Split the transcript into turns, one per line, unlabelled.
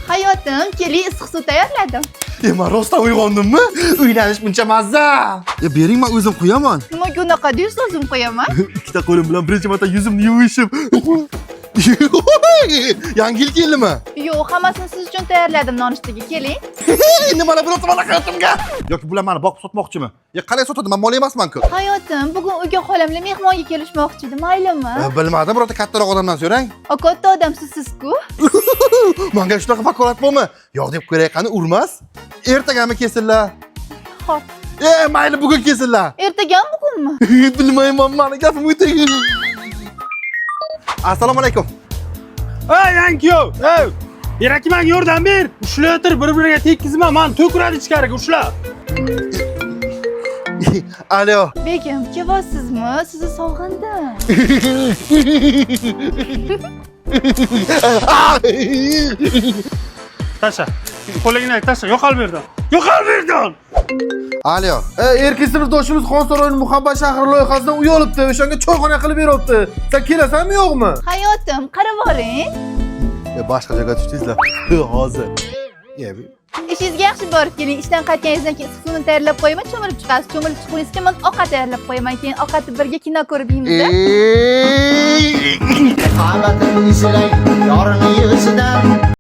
Hayotim, keling, issiq suv tayyorladim.
E, man rostdan uyg'ondimmi? Uylanish buncha mazza. E, bering, man o'zim quyaman.
Nimaga unaqa deysiz, o'zim qo'yaman?
Ikkita qo'lim bilan birinchi marta yuzimni yuvishim. Yangi yil keldimi?
Yo'q, hammasini siz uchun tayyorladim nonushtaga. Keling.
Nimalar bo'lyapti mani hayotimga? Yoki bular mani boqib sotmoqchimi? Ya qalay sotadi? Man mol emasman-ku.
Hayotim, bugun uyga xolamlar mehmonga kelishmoqchi edi, maylimi?
E, bilmadim, birorta kattaroq odamdan so'rang.
O katta odamsiz siz-ku.
Manga shunaqa vakolat bormi? Yo'q deb ko'ray, qani urmas. Ertagami kelsinlar?
Xo'p.
E, mayli, bugun kelsinlar.
Ertagami, bugunmi?
Bilmayman, mani gapim o'tay. Assalomu alaykum.
Ey, yangi kuyov! Ey! Beraki, manga yordam ber. Ushla tur, bir-biriga tekkizma, mani to'kiradi ichkariga, ushla.
Alo.
Begim, kelyapsizmi? Sizni sog'indim.
Tasha. Qo'lingni tasha, yo'qol bu yerdan. Yo'qol bu yerdan.
Alo.
Erkin sinfdoshimiz Xon saroyining Muhabbat shahri loyihasidan uy olibdi. O'shanga choyxona qilib beryapti. Sen kelasanmi, yo'qmi?
Hayotim, qarab boring.
E, boshqa joyga tushdingizlar. Hozir. E,
Ishingizga yaxshi borib keling. Ishdan qaytganingizdan keyin issiq suvni tayyorlab qo'yaman, cho'milib chiqasiz. Cho'milib chiqquningizcha man ovqat tayyorlab qo'yaman. Keyin ovqatni birga kino ko'rib yeymiz.
Ey!
Qabatin shiray yorni yuzidan.